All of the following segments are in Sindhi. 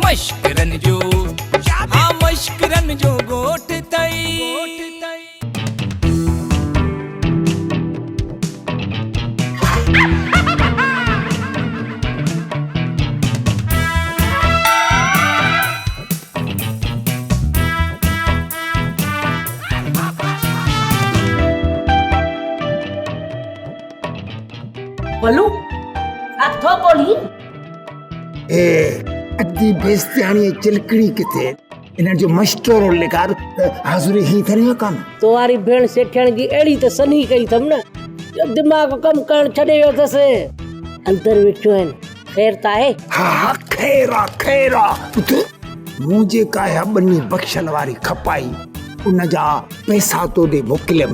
مشڪرن جو ها مشڪرن جو ڳوٺ اٿئي. بلو اٿو ڪونهي. اي ادي بيستياڻي چلڪڙي ڪٿي انهن جو مشورو لکار ته حاضري هي ٿري ڪان. تو واري ڀيڻ سيٺياڻي جي اهڙي ته سنهي ڪئي اٿم نه جو دماغ ڪم ڪرڻ ڇڏي ويو اٿس. اندر ويٺيون آهن خير ته آهي؟ ها ها خير آ خير آ. پٽ مون جيڪا اها ٻني بخشل واري کپائي ان جا پئسا تو ڏي موڪليم.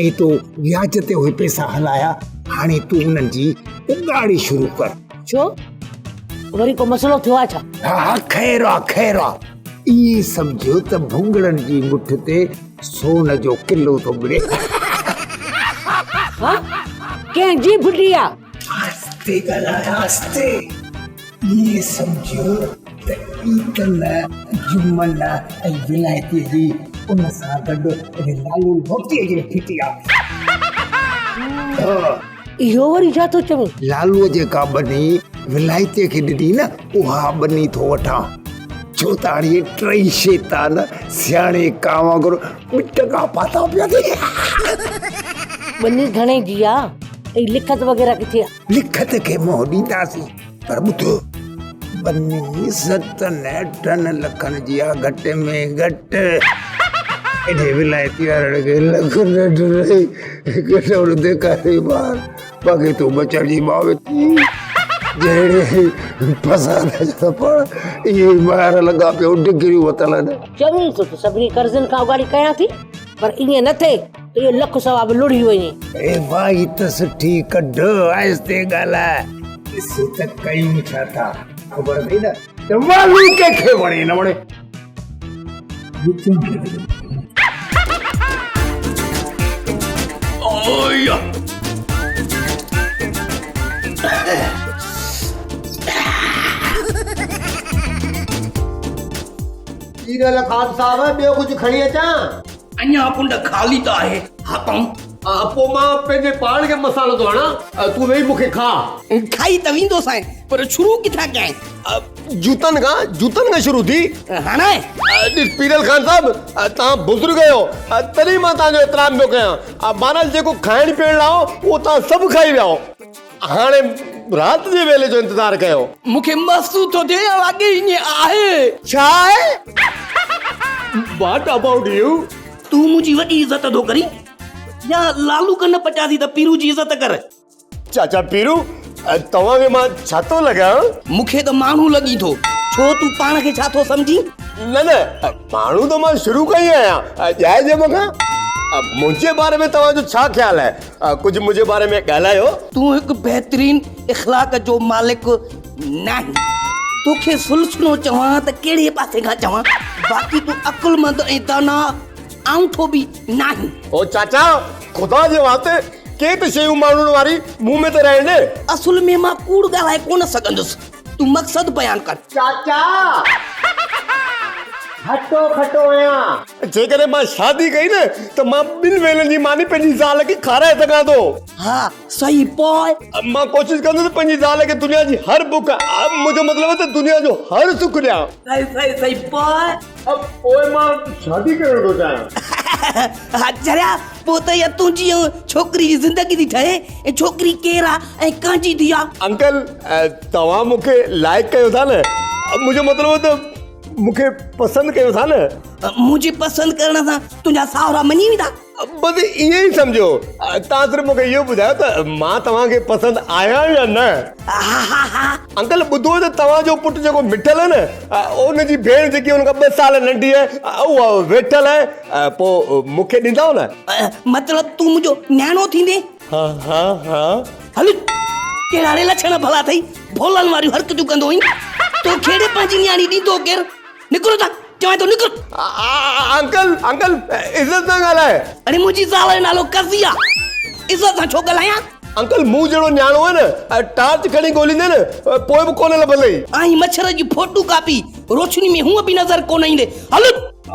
۽ تو وياج تي اهي پئسا هلايا، هاڻي تون انهن جي اڳاڙي شروع ڪر. ڇو؟ وري ڪو مسئلو ٿيو آهي ڇا؟ ها ها خير آ خير آ. ائين سمجهه ته ڀونگڙن جي مٺ تي سون جو قلعو ٿو مڙي. ها؟ ڪنهن جي ڦٽي آ؟ آهستي ڳالهاء آهستي. ائين سمجهه ته عيدن، جمعن ۽ ولايتيء جي ان سان گڏ لالو موتيء جي به ڦٽي آ. اهو وري ڇا ٿو چوين؟ لالوء جيڪا ٻني ولايتيء کي ڏني نه، اها ٻني ٿو وٺان. ڇو ته هاڻي اهي ٽئي شيطان سياڻي ڪانء وانگر ٻه ٽنگا پاتا پيا ٿي. ٻني گهڻي جي آ ۽ لکت وغيره ڪٿي آ؟ لکت کي منهن ڏينداسين. پر ٻڌ، ٻني ستن اٺن لکن جي آ گهٽ ۾ گهٽ. ايڏي ولايتي وارن کي لک ڏيڍ ڏئي ڪڍڻ ڌڪاري ٻار، باقي تون بچڻ جي ماء ٿي. جهڙي فساد جا پاڻ اهي ٻار لڳا پيو ڊگريون ورتل آهن. چوين ٿو ته سڀني قرضن کان اڳاڙي ڪيان ٿي، پر ائين نه ٿئي ته اهو لک سوا به لڙهي وڃي. اي وائي ته سٺي ڪڍ، آهستي ڳالهاء. ڏس ته ڪيون ڇا ٿا. خبر اٿئي نه ته والو ڪنهن کي وڻي نه وڻي. پيرل خان صاحب ٻيو ڪجهه کڻي اچان؟ اڃا ڪنڊ خالي ته آهي هاتئون. پوء مان پنهنجي پاڻ کي مسالو ٿو هڻان، تون ويهي مون کي کاء. کائي ته ويندوسانء، پر شروع ڪٿان ڪيانء؟ جوتن کان، جوتن کان شروع ٿي. هاڻي؟ ڏس پيرل خان صاحب، توهان بزرگ آهيو، تڏهن مان توهان جو احترام پيو ڪيان. بهرحال جيڪو کائڻ پيئڻ لاء هو، اهو توهان سڀ کائي ويا آهيو. هاڻي رات جي ويلي جو انتظار ڪيو. مون کي محسوس ٿو ٿئي اڳي ائين آهي. ڇا آهي؟ What about you? تون منهنجي وڏي عزت ٿو ڪرين يا لالو ڪن پچاسي ته پيرو جي عزت ڪر. چاچا پيرو توهان کي مان ڇا ٿو لڳان؟ مون کي ته ماڻهو لڳين ٿو. ڇو تون پاڻ کي ڇا ٿو سمجهين؟ نه نه ماڻهو ته مان شروع کان ئي آهيان. ڄائي ڄم کان. منهنجي باري ۾ توهان جو ڇا خيال آهي؟ ڪجهه منهنجي باري ۾ ڳالهايو. تون هڪ بهترين اخلاق جو مالڪ ناهين. توکي سلڇڻو چوان ته ڪهڙي پاسي کان چوان، باقي تون عقلمند ۽ داناء آئونٺو به ناهين. او چاچا، خدا جي واسطي ڪي ته شيون ماڻهن واري مون ۾ ته رهڻ ڏي. اصل ۾ مان ڪوڙ ڳالهائي ڪونه سگهندس. تون مقصد بيان ڪر. چاچا! هٽو کٽو آهيان. جيڪڏهن مان شادي ڪئي نه ته مان ٻن ويلن جي ماني پنهنجي زال کي کارائي سگهان ٿو. ها صحيح پوء؟ مان ڪوشش ڪندس ته پنهنجي زال کي دنيا جي هر بک منهنجو مطلب آهي ته دنيا جو هر سک ڏيان. صحيح صحيح صحيح پوء؟ پوء مان شادي ڪرڻ ٿو چاهيان. ها چريا پوء ته اها تنهنجي ۽ ڇوڪري جي زندگي ٿي ٺهي. ڇوڪري ڪير آ ۽ ڪنهن جي ڌيء آ؟ انڪل توهان مون کي لائيڪ ڪيو ٿا نه؟ منهنجو مطلب هو ته مون کي پسند ڪيو ٿا نه؟ منهنجي پسند ڪرڻ سان تنهنجا ساهرا مڃي ويندا؟ بس ائين ئي سمجهو. توهان صرف مون کي اهو ٻڌايو ته مان توهان کي پسند آهيان يا نه؟ ها ها ها. انڪل ٻڌو ته توهان جو پٽ جيڪو مٺل آهي نه ان جي ڀيڻ جيڪي ان کان ٻه سال ننڍي آهي اها ويٺل آهي پوء مون کي ڏيندؤ نه؟ مطلب تون منهنجو نياڻو ٿيندين؟ ها ها ها. هل ڪهڙا ري لڇڻ ڀلا اٿئي، ڀولن واريون حرڪتون ڪندو آهين. توکي ڙي پنهنجي نياڻي ڏيندو ڪير؟ نڪر اتان، چوانء ٿو نڪر. انڪل انڪل عزت سان ڳالهاء. اڙي منهنجي زال جو نالو قضيه، عزت سان ڇو ڳالهايان؟ انڪل مون جهڙو نياڻو آهي نه ٽارچ کڻي ڳوليندين نه پوء به ڪونه لڀندئي. آهين مڇر جي فوٽو ڪاپي، روشني ۾ هونء به نظر ڪونه ايندي. هل.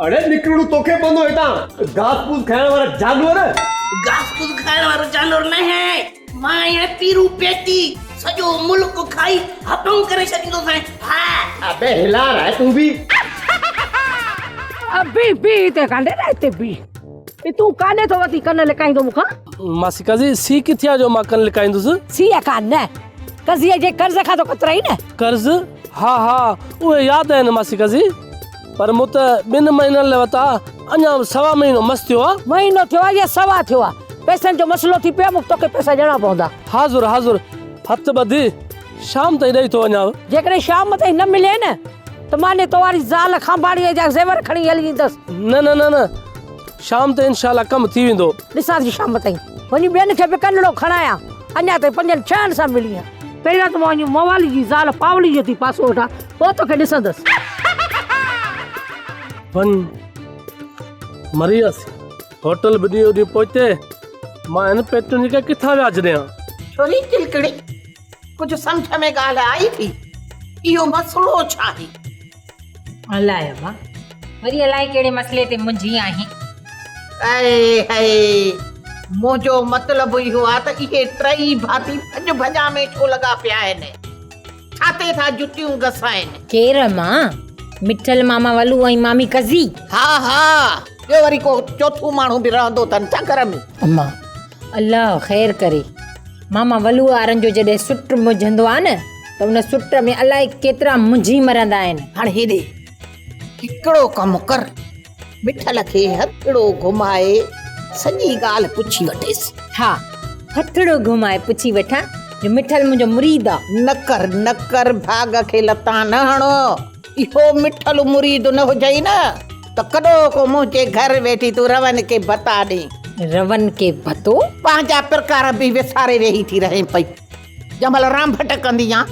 اڙي نڪرڻو توکي پوندو هتان، گاس پوس کائڻ وارا جانور. گاس پوس کائڻ وارو جانور ناهي، مان آهيان پيرو پيٽي، سڄو ملڪ کائي هپئون ڪري ڇڏيندوسانء. ها. ابي هلار آهي تون به. بيهه بيهه هتي ڪانڊي نه هتي بيهه. هي تون ڪاڏي ٿو وتين ڪن لڪائيندو مون کان؟ ماسي قاضي، سي ڪٿي آ جو مان ڪن لڪائيندس؟ سي کان نه، قضيء جي قرض کان ٿو ڪترائين نه. قرض؟ ها ها، اهي ياد آهن ماسي قاضي، پر مون ته ٻن مهينن لاء ورتا، اڃا به سوا مهينو مس ٿيو آ. مهينو ٿيو آ يا سوا ٿيو آ، پئسن جو مسئلو ٿي پيو آ، مون کي توکي پئسا ڏيڻا پوندا. حاضر حاضر، هٿ ٻڌي شام تائين ڏئي ٿو وڃانء. جيڪڏهن شام تائين نه ملين نه ته مان ني تو واري زال کانڀاڻيء جا زيور کڻي هلي ايندس. نه نه نه نه، شام تائين انشاء الله ڪم ٿي ويندو. ڏسان ٿي شام تائين وڃي ٻين کي به ڪنڙو کڻايان. اڃا تائين پنجن ڇهن سان ملي آهيان. پهريان ته مان وڃي موالي جي زال پاولي جو ٿي پاسو وٺان، پوء توکي ڏسندس. وڃ مري وياسين. هوٽل به ڏينهون ڏينهن پوئتي. مان هن پيٽن جي کي ڪٿان وياج ڏيان. ڇوري چلڪڙي، ڪجهه سمجهه ۾ ڳالهه آئي ٿي؟ اهو مسئلو ڇا آهي؟ الائي ابا، وري الائي ڪهڙي مسئلي تي منجهي آهين. هئي هئي، منهنجو مطلب اهو آهي ته اهي ٽئي ڀاتي ڀڄ ڀڄان ۾ ڇو لڳا پيا آهن؟ ڇا تي ٿا جتيون گسائن؟ ڪير مان؟ مٺل ماما ولو ۽ مامي قضي. ها ها، ٻيو وري ڪو چوٿون ماڻهو به رهندو اٿن ڇا گهر ۾؟ اما، الله خير ڪري. ماما ولوء وارن جو جڏهن سٽ منجهندو آ نه ته ان سٽ ۾ الائي ڪيترا منجهي مرندا آهن. هاڻ هيڏي هڪڙو ڪم ڪر، مٺل کي هٿڙو گهمائي سڄي ڳالهه پڇي وٺيس. ها، هٿڙو گهمائي پڇي وٺان جو مٺل منهنجو مريد آ. نه ڪر، نه ڪر، ڀاڳ کي لتان نه هڻو. اهو مٺل مريد نه هجئي نه ته ڪڏهوڪو منهنجي گهر ويٺي تون رون کي ڀتا ڏين. رون کي ڀتو؟ پنهنجا پرڪار به وساري ويهي ٿي رهين پئي. جنهن مهل رانڀٽ ڪندي آن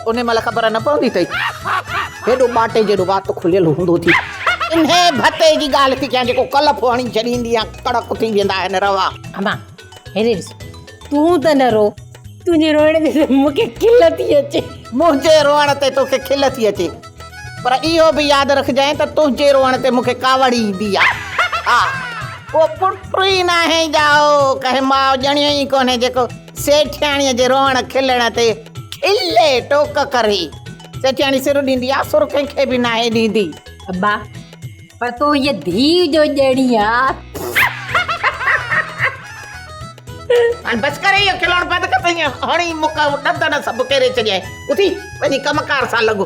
انهي مهل خبر نه پوندي اٿئي. هيڏو ٻاٽي جيڏو وات کليل هوندو ٿي. انهي ڀتي جي ڳالهه ٿي ڪيان جيڪو ڪلف هڻي ڇڏيندي آن ڪڙڪ ٿي ويندا آهن روا. امان هيڏي ڏس تون ته نه رو. تنهنجي روئڻ تي ته مون کي کل ٿي اچي. منهنجي روئڻ تي توکي کل ٿي اچي پر اهو به ياد رکجانء ته تنهنجي روئڻ تي مون کي ڪاوڙ ايندي آهي. ها ڪو پٽ ئي ناهي ڄائو، ڪنهن ماء ڄڻيو ئي ڪونهي جيڪو سيٺياڻيء جي روئڻ کلڻ تي کلي ٽوڪ ڪري. سيٺياڻي سر ڏيندي آ، سر ڪنهن کي به ناهي ڏيندي. ابا پر تو هيء ڌيء جو ڄڻي آ. هاڻ بس ڪر اهو کلڻ بند ڪر ته ائين هڻي مڪ ڏند نه سڀ ڪيري ڇڏيائين. اٿي وڃي ڪم ڪار سان لڳ.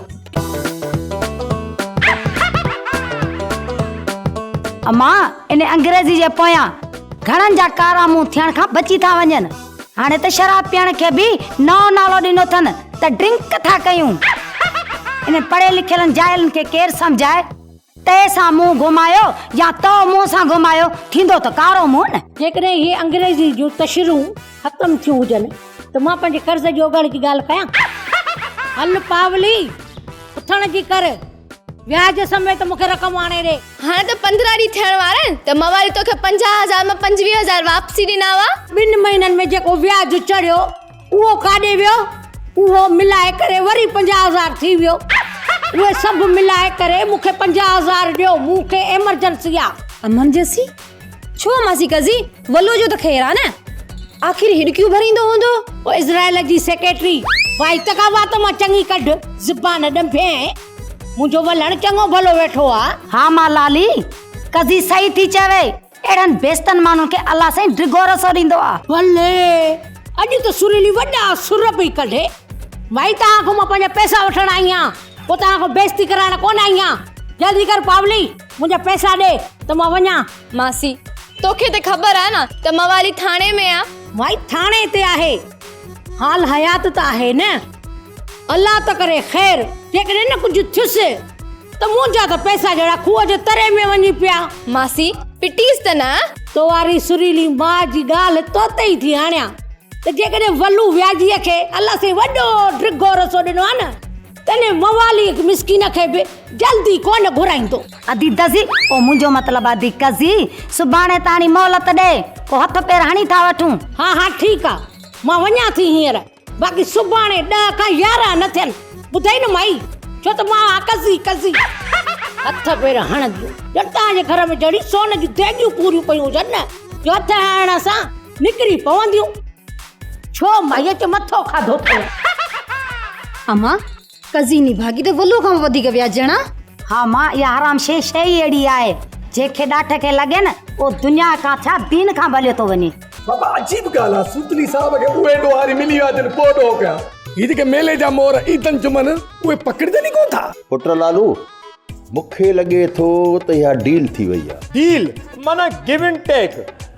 امان ان انگريزي جي پويان گهڻن جا ڪارا منهن ٿيڻ کان بچي ٿا وڃن. هاڻي ته شراب پيئڻ کي به نئون نالو ڏنو اٿن ته ڊرنڪ ٿا ڪيون. انهن پڙهيل لکيلن جاهلن کي ڪير سمجهائي؟ تئي سان منهن گهمايو يا تو منهن سان گهمايو، ٿيندو ته ڪارو منهن نه. جيڪڏهن اهي انگريزي جون تشريحون ختم ٿيون هجن ته مان پنهنجي قرض جي اوڳاڙي جي ڳالهه ڪيان؟ هل پاولي، اٿڻ جي ڪر، وياج سميت مون کي رقم آڻي ڏي. هاڻي ته 15 ڏينهن ٿيڻ وارا آهن ته موالي توکي 50 هزار مان 25 هزار واپسي ڏنا هئا. ٻن مهينن ۾ جيڪو وياج چڙهيو اهو ڪاڏي ويو؟ اهو ملائي ڪري وري 50 هزار ٿي ويو. اهي سڀ ملائي ڪري مون کي 50 هزار ڏيو، مون کي ايمرجنسي آ. ايمرجنسي؟ ڇو ماسي قضي؟ ولو جو ته خير آ نه؟ آخر هڏڪيون ڀريندو هوندو. او اسرائيل جي سيڪريٽري، وائي ته ڪا وات مان چڱي ڪڍ، زبان ڏنڀين. منهنجو ولڻ چڱو ڀلو ويٺو آ. ها مان لالي، قضي صحيح ٿي چوي. اهڙن بيستن ماڻهن کي الله سائين ڊگهو رسو ڏيندو آ. ولي اڄ ته سريلي وڏا سر پئي ڪڍي. مائي توهان کان مان پنهنجا پئسا وٺڻ آئي آهيان، پوء توهان کان بيعزتي ڪرائڻ ڪونه آئي آهيان. جلدي ڪر پاولي، منهنجا پئسا ڏي ته مان وڃان. ماسي، توکي ته خبر آ نه ته موالي ٿاڻي ۾ آ. مائي ٿاڻي تي آهي، حال حيات ته آهي نه. الله ته ڪري خير، جيڪڏهن نه ڪجهه ٿيس ته منهنجا ته پئسا جهڙا کوهه جي تري ۾ وڃي پيا. ماسي، پٽيس ته نه؟ تو واري سريلي ماء جي ڳالهه توتي ئي ٿي آڻيان ته جيڪڏهن ولو وياجيء کي الله سائين وڏو ڊگهو رسو ڏنو آهي نه تنهن موالي مسڪين کي به جلدي ڪونه گهرائيندو. ادي دزي، او منهنجو مطلب ادي قضي، سڀاڻي تاڻي مهلت ڏي، ڪو هٿ پير هڻي ٿا وٺون. ها ها ٺيڪ آ، مان وڃان ٿي هينئر، باقي سڀاڻي ڏهه کان 11 نه ٿين، ٻڌئي نه مائي، ڇو ته مان آ قضي قضي. هٿ پير هڻنديون، ڄڻ توهان جي گهر ۾ جهڙي سون جون ديڳيون پوريون پيون هجن نه، جو هٿ هڻڻ سان نڪري پونديون. ڇو مائيء چي مٿو کاڌو اٿئي. امان، قضي نڀاڳي ته ولوء کان به وڌيڪ وياجڻ آ. ها مان، اها حرام شيء شيء ئي اهڙي آهي، جنهن کي ڏاٺ کي لڳي نه، اهو دنيا کان ڇا دين کان به هليو ٿو وڃي. بابا عجيب ڳالهه آ سوتلي صاحب کي اهي ڏوهاري ملي ويا جن پوء ڏوهه ڪيا. هي جيڪي ميلي جا مور عيدن جمعن اهي پڪڙجن ئي ڪونه ٿا. پٽ لالو، مون کي لڳي ٿو ته اها ڊيل ٿي وئي آ. ڊيل معنيٰ گيو اينڊ ٽيڪ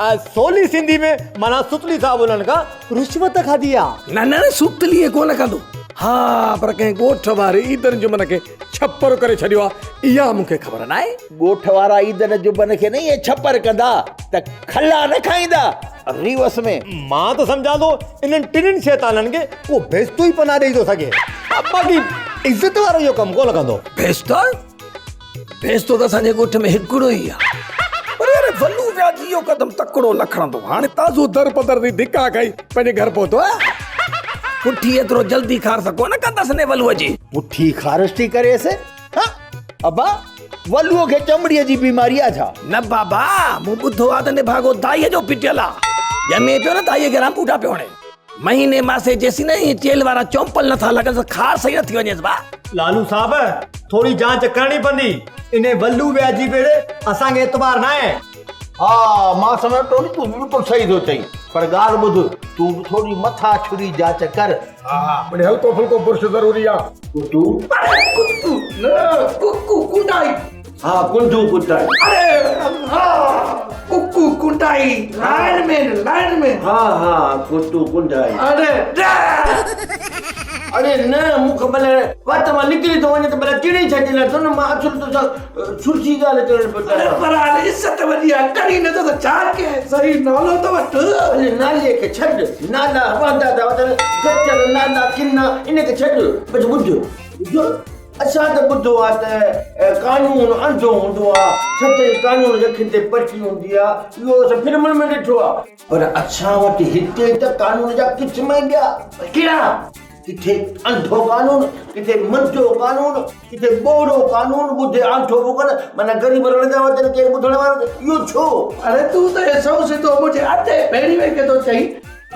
۽ سولي سنڌي ۾ معنيٰ ستلي صاحب انهن کان رشوت کاڌي آ. نه نه ستلي ائين ڪونه ڪندو. ها پر ڪنهن ڳوٺ واري عيدن جمن کي ڇپر ڪري ڇڏيو آ اها مون کي خبر ناهي. ڳوٺ وارا عيدن جمن کي نه ائين ڇپر ڪندا ته کلا نه کائيندا ريوس ۾. مان ته سمجهان ٿو انهن ٽنهين شيطانن کي ڪو ڀيستو ئي پناهه ڏئي ٿو سگهي. باقي عزت وارو اهو ڪم ڪونه ڪندو. ڀيستو؟ ڀيستو ته اسان جي ڳوٺ ۾ هڪڙو ئي آ. پر يار ولو وياجي اهو قدم تڪڙو نه کڻندو. هاڻي تازو در پدر ٿي ڌڪا کائي پنهنجي گهر پهتو آ. پٺي ايترو جلدي خارس ڪونه ڪندس ني ولوء جي. پٺي خارس ٿي ڪريس؟ ها ابا ولوء کي چمڙيء جي بيماري آ ڇا؟ نه بابا مون ٻڌو آ ته نڀاڳو دائيء جو پٽيل آ. ڄمي پيو نه دائيء کي رانبوٽا پيو هڻي. مهيني ماسي جيسين نه اهي چيلهه وارا چونپل نٿا لڳنس ته خار صحيح نه ٿي وڃيس ڀاء. لالو صاحب ٿوري جانچ ڪرڻي پوندي انهي ولو وياجي پيڙ اسان کي اعتبار ناهي. ها مان سمجهان ٽوني تون بلڪل صحيح ٿو چئين پر ڳالهه ٻڌ تون به ٿوري مٿا ڇري جاچ ڪر. ها ها مڙئي هلڪو ڦلڪو برش ضروري آ. ڪتو. اڙي ڪتو نه ڪڪو ڪنڊائي. ها ڪنڊو ڪنڊائي. اڙي ها ڪڪو ڪنڊائي لائن مين لائن مين. ها ها ڪتو ڪنڊائي. اڙي نه. اڙي نه مون کي ڀلي وات مان نڪري ٿو وڃي ته ڀلا چڙي ڇا جي لاء ٿو نه مان اصل تو سان سٺي ڳالهه ڪرڻ پيو چاهيان. اڙي پر هاڻي عزت وڏي آ ڪرين نه ٿو ته ڇا ڪيان صحيح نالو ته وٺ. اڙي نالي کي ڇڏ نالا وهندا ٿا وڃن گچر نالا ڪنا ان کي ڇڏ بس ٻڌ ٻڌ. اسان ته ٻڌو آ ته قانون انڌو هوندو آ، سچ ۽ قانون جي اکين تي پٽي هوندي آ، اهو اسان فلمن ۾ ڏٺو آ. پر اسان وٽ هتي ته قانون جا قسم ئي ٻيا. ڪهڙا؟ ڪٿي انڌو قانون، ڪٿي منجو قانون، ڪٿي ٻوڙو قانون، ٻڌي آنٺو به ڪونه، معنيٰ غريب رڙندا وتن ڪير ٻڌڻ وارو نه، اهو ڇو؟ اڙي تون ته هي سنئون سڌو منهنجي اڌي ڀيڻيوي کي ٿو چئين.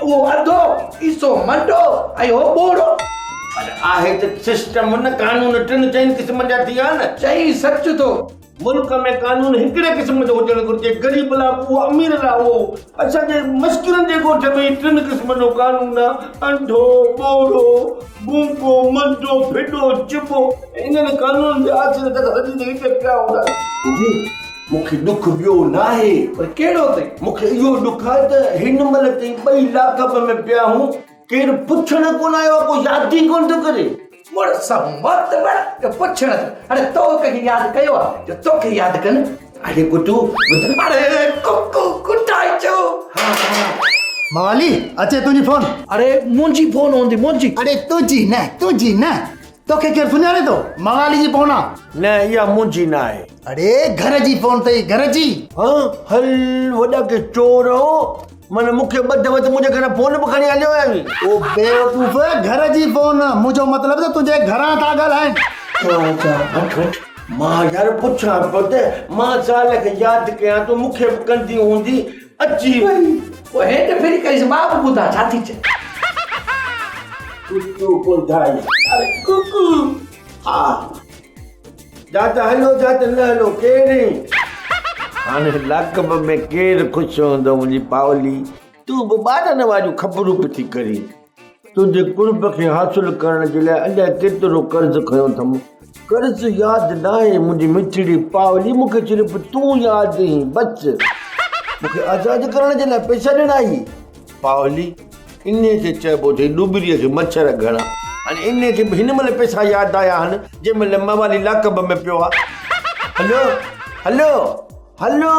اهو اڌو، عيسو منڊو ۽ هو ٻوڙو. پر آهي ته سسٽم نه قانون ٽن چئن قسمن جا ٿي ويا نه. چئين سچ ٿو. ملڪ ۾ قانون هڪڙي قسم جو هجڻ گهرجي، غريب لاء به اهو امير لاء اهو. اسان جي مسڪينن جي ڳوٺ ۾ ئي ٽن قسمن جو قانون آ، انڌو، ٻوڙو، گونگو، منڊو، ڦڏو، چٻو. انهن قانونن جي آسري تي اسان سڄي زندگي هتي پيا هونداسين. مون کي ڏک ٻيو ناهي. پر ڪهڙو اٿئي؟ مون کي اهو ڏک آهي ته هن مهل تائين ٻئي لاڪپ ۾ پيا آهيون، ڪير پڇڻ ڪونه آيو آهي، ڪو ياد ئي ڪونه ٿو ڪري. مڙس معتبر جو پڇڻ ٿو. اڙي تو ڪنهن کي ياد ڪيو آهي جو توکي ياد ڪن؟ اڙي ڪٽو ٻڌ. اڙي ڪڪو ڪٽائي چئو. ها ها. موالي اچي تنهنجي فون. اڙي منهنجي فون هوندي منهنجي. اڙي تنهنجي نه تنهنجي نه. توکي ڪير سڃاڻي ٿو؟ موالي جي فون آ. نه اها منهنجي نه آهي. اڙي گهر جي فون اٿئي گهر جي. ها هل وڏا ڪي چور هو معنيٰ مون کي ٻڌ وت منهنجي گهر فون به کڻي هليو آهين. او بيوقوف گهر جي فون منهنجو مطلب ته تنهنجي گهران ٿا ڳالهائين. اڇا اڇا وٺ وٺ مان يار پڇان پيو ته مان زال کي ياد ڪيان ٿو مون کي به ڪندي هوندي اچي وئي. پوء هيٺ ڦري ڪريس مان به ٻڌان ڇا ٿي چئي. ڪتو ٻڌائي. اڙي ڪوڪو. ها جا ته هلو جا ته نه هلو ڪير هاڻي لاڪپ ۾ ڪير خوش هوندو منهنجي پاولي تون به ٻارن واريون خبرون به ٿي ڪرين. تنهنجي قرب کي حاصل ڪرڻ جي لاء الاء ڪيترو قرض کنيو اٿم. قرض ياد ناهي منهنجي مٺڙي پاولي مون کي صرف تون ياد آهين بس. مون کي آزاد ڪرڻ جي لاء پئسا ڏيڻ آئي. پاولي، انهيء کي چئبو اٿئي ڏوٻريء کي مڇر گهڻا. هاڻي انهيء کي به هن مهل پئسا ياد آيا آهن جنهن مهل موالي لاڪب ۾ پيو آهي. هلو، هلو، هلو.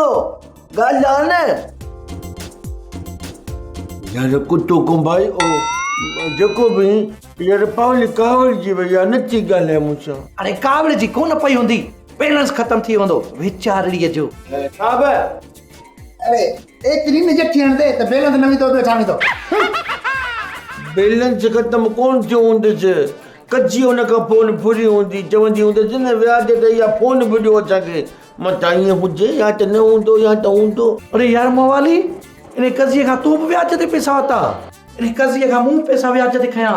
ڳالهاء نه. يار ڪتو ڪنڀائي او جيڪو به يار پاولي ڪاوڙجي وئي آ نٿي ڳالهائي مون سان. اڙي ڪاوڙجي ڪونه پئي هوندي بيلنس ختم ٿي ويندو ويچارڙيء جو. صاحب. اڙي ايتري نه جٺي هڻندي ته بيلنس نه ويندو ٻيو ڇا ويندو. بيلنس ختم ڪونه ٿيو هوندس ڪجي ان کان فون ڦري هوندي چوندي هوندس نه وياج تي اها فون به ڏيو اسان کي متان ائين هجي يا ته نه هوندو يا ته هوندو. اڙي يار موالي انهي قضيي کان تون به وياج تي پئسا ورتا. انهي قضيي کان مون پئسا وياج تي کنيا.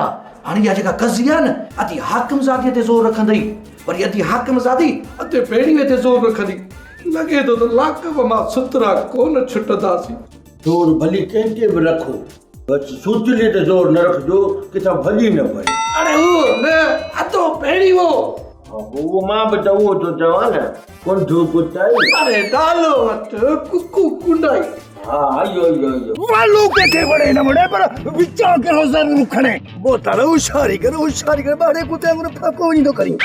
هاڻي اها جيڪا قضيي آهي نه، ادي حاڪم زاديء تي زور رکندئي. وري ادي حاڪم زادي ادي ڀيڻيوي تي زور رکندي. لڳي ٿو ته لاڪپ مان سترا ڪونه ڇٽنداسين. زور ڀلي ڪنهن تي به رکو، بس سوتلي تي زور نه رکجو، ڪٿان ڀڄي نه پئي. اڙي اهو نه، ادو ڀيڻيوو. ها اهو مان به ته اهو ٿو چوان نه، ڪنڌ ڪتائي. اڙي ڊالو وٽ ڪڪو ڪنڊائي. ها اهو اهو اهو. والو ڪنهن کي وڻي نه وڻي پر وچان ڪهڙو ضرور کڻي. ٻوتل هوشياري ڪر هوشياري ڪر ٻاڙي ڪتي وانگر ڦاڪو وڃي ٿو ڪرين.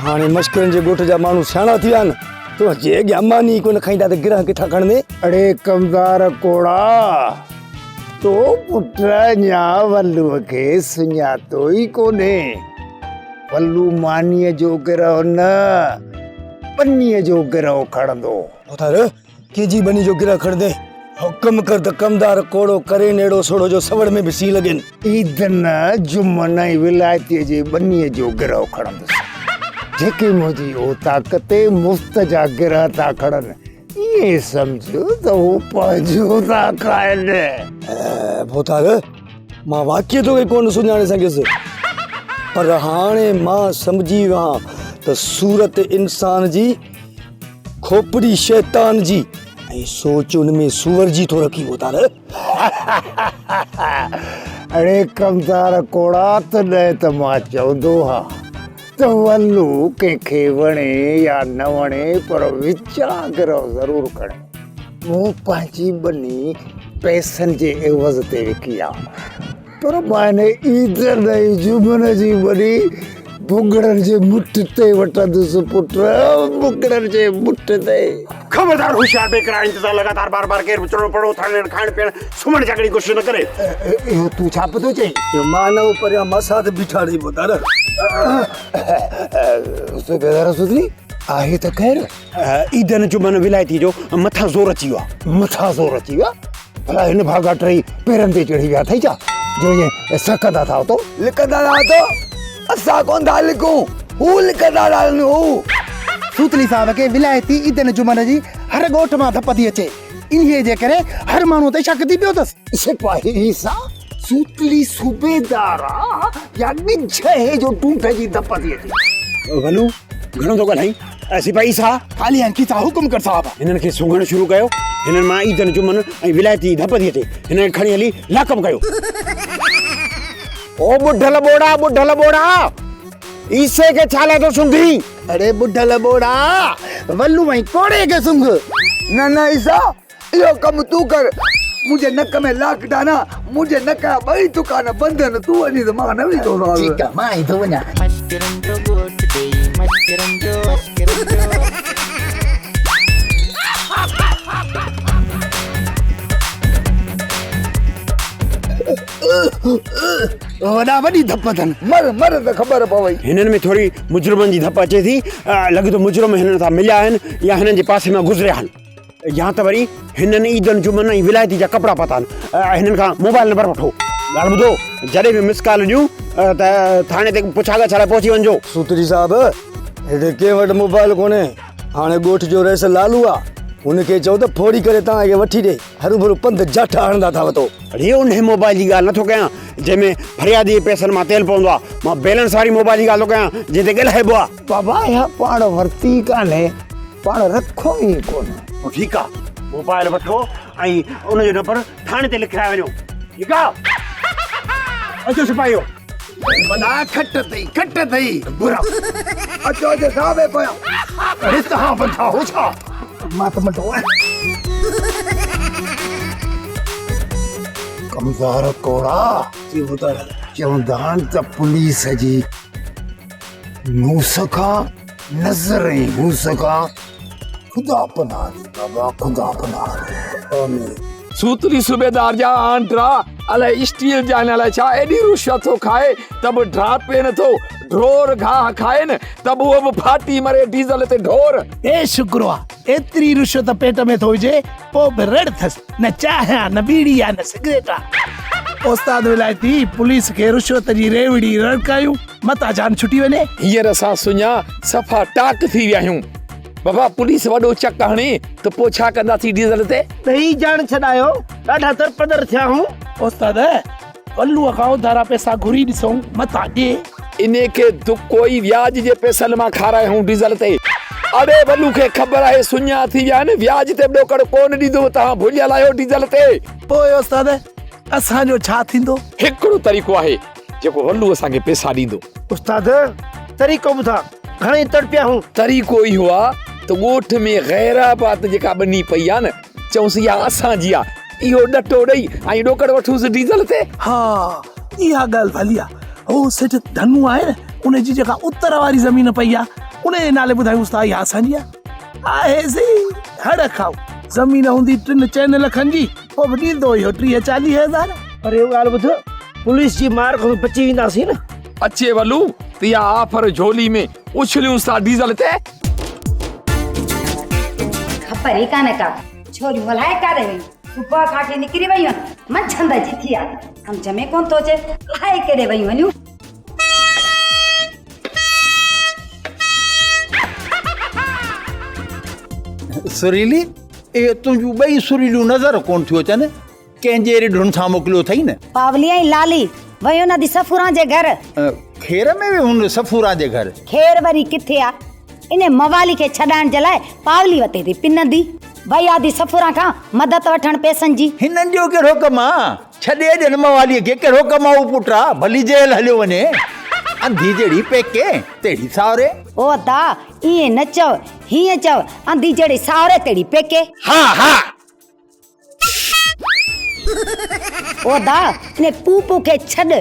هاڻي مشڪرن جي ڳوٺ جا ماڻهو سياڻا ٿي ويا آهن، تنهنجي اڳيان ماني ئي ڪونه کائيندا ته گرهه ڪٿان کڻندين؟ اڙي ڪمدار ڪوڙا، تو پٽ اڃا ولوء کي سڃاتو ئي ڪونهي. ولو مانيء جو گرهه نه، ٻنيء جو گرهه کڻندو. ڀوتار، ڪنهن جي ٻني جو گرهه کڻندين؟ حڪم ڪر ته ڪمدار ڪوڙو ڪرين اهڙو سوڙهو جو سوڙ ۾ به سين لڳين. عيد نه جمعن ۽ ولايتيء جي ٻنيء جو گرهه کڻندس. جيڪي منهنجي اوطاق تي مفت جا گرهه ٿا کڻن، ائين سمجهه ته هو پنهنجو ٿا کائن. ڀوتار، مان واقعي توکي ڪونه سڃاڻي سگهيس، پر هاڻي مان سمجهي ويو آهيان ته صورت انسان جي کوپڙي شيطان جي ۽ سوچ ان ۾ سوئر جي ٿو رکين ڀوتار. اڙي ڪمدار ڪوڙا، تڏهن ته مان چوندو هان ته ولو ڪنهن کي وڻي يا نه وڻي پر وچان گرهه ضرور کڻي. مون پنهنجي ٻني پئسن جي عيوض تي وڪي آ، پر مان هن عيدن ۽ جمعن جي ٻني ڀڳڙن جي مٺ تي وٺندس پٽ، ڀڳڙن جي مٺ تي. خبردار هوشيار بيقرار انتظار لڳاتار بار بار ڪير به چڙڻو پڙڻو اٿڻ ويهڻ کائڻ پيئڻ سمهڻ جاڳڻ جي ڪوشش نه ڪري. اهو تون ڇا پيو ٿو چئين؟ مانو پريان ماسات بيٺا ڙي ڀوتار. صوبيدار سڌري آهي ته خير. عيدن جمعن ولايتي جو مٿان زور اچي ويو آ. مٿان زور اچي ويو آ؟ ڀلا هن ڀاڳا ٽئي پيرن تي چڙهي ويا اٿئي ڇا جو ائين سهڪندا ٿا اتو؟ لڪندا ٿا اتو؟ اسان ڪونه ٿا لڪون، هو لڪندا ٿا رهن هو. سوتلي صاحب کي ولايتي عيدن جمعن جي هر ڳوٺ مان ڌپ ٿي اچي، انهيء جي ڪري هر ماڻهوء تي شڪ ٿي پيو اٿس. سپاهي عيسيٰ، سوتلي صوبيدار آ يا ڳجهه هي جو ٽونٺ جي ڌپ ٿي اچي. ولو، گهڻو ٿو ڳالهائين. سپاهي عيسيٰ! خالي آهن کيسا، حڪم ڪر صاحب. هنن کي سونگهڻ شروع ڪيو. هنن مان عيدن جمعن ۽ ولايتي جي ڌپ ٿي اچي. هنن کي کڻي هلي لاڪپ ڪيو. او ٻڍل ٻوڙا، ٻڍل ٻوڙا! عيسي کي ڇا لاء ٿو سونگهين؟ اڙي ٻڍل ٻوڙا، ولو ۽ ڪوڙي کي سونگهه. نه نه عيسيٰ، اهو ڪم تون ڪر. منهنجي نڪ ۾ لاڪ ڊائون آ، منهنجي نڪ جا ٻئي دڪان بند آهن، تون وڃين ته مان نه ويندوسانس. ٺيڪ آ، مان ئي ٿو وڃان. مشڪرن جو ڳوٺ ڏيئي مشڪرن جو مشڪرن جو. وڏا وڏي ڌپ اٿن. مر مر ته خبر پوئي. هنن ۾ ٿوري مجرمن جي ڌپ اچي ٿي. لڳي ٿو مجرم هنن سان مليا آهن يا هنن جي پاسي مان گذريا آهن يا ته وري هنن عيدن جمعن ۽ ولايتي جا ڪپڙا پاتا آهن. هنن کان موبائل نمبر وٺو. ڳالهه ٻڌو، جڏهن به مس ڪال ڏيون ته ٿاڻي تي پڇا ڳاڇا لاء پهچي وڃجو. سوتري صاحب، هتي ڪنهن وٽ موبائل ڪونهي. هاڻي ڳوٺ جو رئيس لالو آ، هن کي چئو ته ڦوڙي ڪري توهان کي وٺي ڏي. هروڀرو پنڌ جاٺا هڻندا ٿا وتو. اڙي انهي موبائل جي ڳالهه نٿو ڪيان جنهن ۾ فريادي جي پئسن مان تيل پوندو آ، مان بيلنس واري موبائل جي ڳالهه ٿو ڪيان جنهن تي ڳالهائبو آ. بابا اها پاڻ ورتي ڪانهي، پاڻ رکو ئي ڪونه. پوء ٺيڪ آ، موبائل وٺو ۽ ان جو نمبر ٿاڻي تي لکرائي وڃو. ٺيڪ آ؟ اچو سپاهيو. وڏا کٽ اٿئي، کٽ اٿئي. برا. اچو اچو صاحب پويان. اڙي تهان بنڌا هو ڇا؟ مان ته منڊو آهيان. ڪمزور ڪوڙا. جي ٻڌاء. چوندا آهن ته پوليس جي نوس کان نظر ۽ هوس کان خدا پناهه ڏي بابا خدا پناهه ڏي. آمين. سوتري صوبيدار جا آنڊرا الائي اسٽيل جا آهن الائي ڇا، ايڏي رشوت ٿو کائي ته به ڊاپي نٿو، ڍور گاهه کائي نه ته به اهو به ڦاٽي مري ڊيزل تي ڍور. اي شڪر آ ايتري رشوت پيٽ ۾ ٿو وجهي پوء به رڙ ٿس، نه چانهه آ نه ٻيڙي آ نه سگريٽ آ. استاد ولايتي پوليس کي رشوت جي ريوڙي رڙڪايون متان جان ڇٽي وڃي. هينئر اسان سڃا صفا ٽاڪ ٿي ويا آهيون. بابا پوليس وڏو چڪ هڻي ته پوء ڇا ڪنداسين ڊيزل تي؟ ڏهي جان ڇڏايو، ڏاڍا درپدر ٿيا هون. استاد ولوء کان اڌارا پئسا گهري ڏسون متان ڏي. انهي کي دڪو ئي وياج جي پئسن مان کارائي هون ڊيزل تي. اڙي ولو کي خبر آهي سڃا ٿي ويا آهن وياج تي به ڏوڪڙ ڪونه ڏيندو توهان ڀليل آهيو ڊيزل تي. پوء استاد اسان جو ڇا ٿيندو؟ هڪڙو طريقو آهي جيڪو ولو اسان کي پئسا ڏيندو. استاد طريقو ٻڌاء گهڻئي تڙپيا هون. طريقو اهو آ ته ڳوٺ ۾ غير آباد جيڪا ٻني پئي آ نه چئونس اها اسان جي آ اهو ڏٽو ڏئي ۽ ڏوڪڙ وٺونس ڊيزل تي. ها اها ڳالهه ڀلي آ. هو سيٺ ڌنو آهي نه ان جي جيڪا اتر واري زمين پئي آ ان جي نالي ٻڌايونس ته اها اسان جي آ. آهي سي هڙ کائو زمين هوندي ٽن چئن لکن جي پوء به ڏيندو اهو 30 40 هزار. پر اهو ڳالهه ٻڌ پوليس جي مار کان بچي وينداسين نه. اچي ولو ته اها آفر جهولي ۾ اڇليونس ٿا ڊيزل تي. خبر ئي ڪانه ڪا ڇوريون الائي ڪاڏي ويون. صبح کان وٺي نڪري ويون آهن منجهند جي ٿي آهي سمجهه ۾ ڪونه ٿو اچي الائي ڪيڏي ويون هليون. سريلي، اهي تنهنجون ٻئي سريليون نظر ڪونه ٿيون اچن، ڪنهن جي رڍن سان موڪليو اٿئي نه؟ پاولي ۽ لالي ويون ادي صفوران جي گهر. کير ۾ ويون صفوران جي گهر؟ کير وري ڪٿي آ؟ انهي موالي کي ڇڏائڻ جي لاء پاولي وتي ٿي پنندي. وئي آدي صفوران کان مدد وٺڻ پئسن جي. هنن جو ڪهڙو ڪم آ؟ ڇڏي ڏين مواليء کي ڪهڙو ڪم آ؟ هو پٽ آ، ڀلي جيل هليو وڃي. انڌي جهڙي پيڪي، تهڙي ساهري. او ادا، ائين نه چئو، هيئن چئو، انڌي جهڙي ساهري، تهڙي پيڪي. ها ها. او ادا، انهي پو پو کي ڇڏ.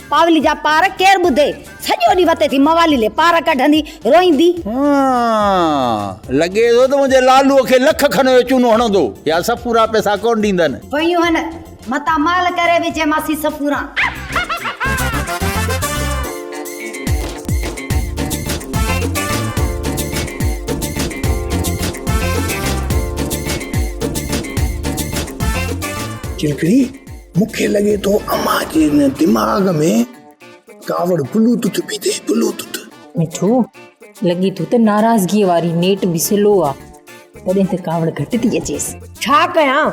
پاولي جا پار ڪير ٻڌي؟ سڄو ڏينهن وتي ٿي موالي لي پار ڪڍندي، روئيندي. ها، لڳي ٿو ته منهنجي لالوء کي لک کن جو چونو هڻندو يا صفورا پئسا ڪونه ڏيندن. ويون هن، متان مال ڪري وجهي ماسي صفوران. چلڪڙي، مون کي لڳي ٿو امان جي هن دماغ ۾ ڪاوڙ بلوتوٿ پئي ٿئي، بلوتوٿ. مٺو، لڳي ٿو ته ناراضگيء واري نيٽ به سلو آ، تڏهن ته ڪاوڙ گهٽ ٿي اچيس. ڇا ڪيان،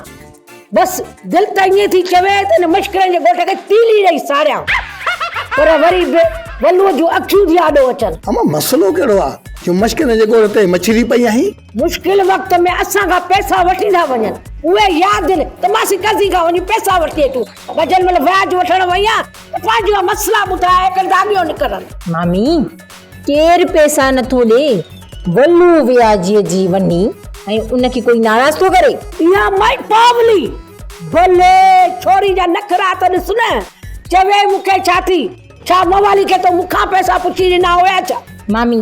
بس دل ته ائين ٿي چوي ته هن مشڪرن جي ڳوٺ کي تيلي ڏئي ساڙيان، پر وري به ولوء جون اکيون ٿي آڏو اچن. امان مسئلو ڪهڙو آ جو مشڪرن جي ڳوٺ تي مڇري پئي آهين؟ مشڪل وقت ۾ اسان کان پئسا وٺي ٿا وڃن، اهي ياد آهن ته ماسي قرضي کان وڃي پئسا وٺي اچون، پر جنهن مهل وياج وٺڻ وئي آهيان ته پنهنجا مسئلا ٻڌائي هڪ داڳيو نڪرن. مامي، ڪير پئسا نٿو ڏي، ولو وياجيء جي وني ۽ ان کي ڪوئي ناراض ٿو ڪري؟ اها مائي پاولي، ڀلي ڇوري جا نخرا ته ڏس نه، چوي مون کي ڇا ٿي؟ ڇا موالي کي تو مون کان پئسا پڇي ڏنا هيا ڇا؟ مامي،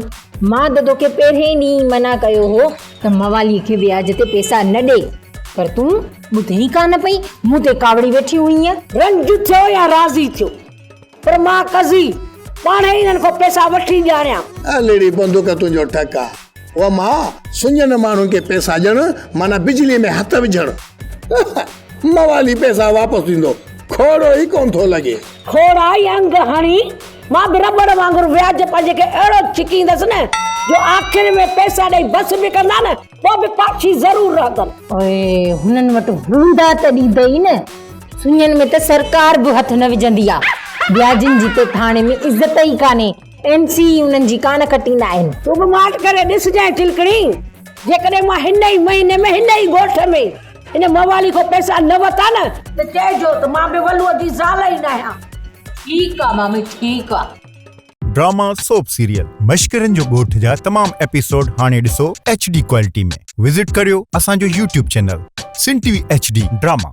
مان ته توکي پهرين ڏينهن ئي منع ڪيو هو ته موالي کي وياج تي پئسا نه ڏي، پر تون ٻڌين ئي ڪانه پئي، مون تي ڪاوڙي ويٺي هئينء. رنج ٿيو يا راضي ٿيو، پر مان قضي پاڻهي ئي هنن کان پئسا وٺي ڄاڻيان. الڙي بندوق تنهنجو ٺڪ آ. او مان، سڃن ماڻهن کي پئسا ڏيڻ معنيٰ بجليء ۾ هٿ وجهڻ. موالي پئسا واپس ڏيندو، کوڙو ئي ڪونه ٿو لڳي. کوڙا ئي انگ هڻي مان به رٻڙ وانگر وياج پنهنجي کي اهڙو ڇڪيندس نه جو آخر ۾ پئسا ڏئي بس به ڪندا نه پوء به پاڇي ضرور رهندن. اهي هنن وٽ هوندا ته ڏيندئي نه. سڃن ۾ ته سرڪار به هٿ نه وجهندي آ. وياجين جي ته ٿاڻي ۾ عزت ئي ڪانهي. ايم سي ئي انهن جي ڪانه ڪٽيندا آهن. تون به ماٺ ڪري ڏسجانء چلڪڻي، جيڪڏهن مان هن ئي مهيني ۾ هن ئي ڳوٺ ۾ هن موالي کان پئسا نه ورتا نه ته چئجو ته مان به ولوء جي زال ئي ناهيان. ٺيڪ آ مامي ٺيڪ آ. ڊراما سوپ سيريل مشڪرن جو ڳوٺ جا تمام ايپيسوڊ هاڻي ڏسو ايڇ ڊي ڪوالٽي ۾ وزٽ ڪريو اسان جو YouTube channel Sindh T V H D drama.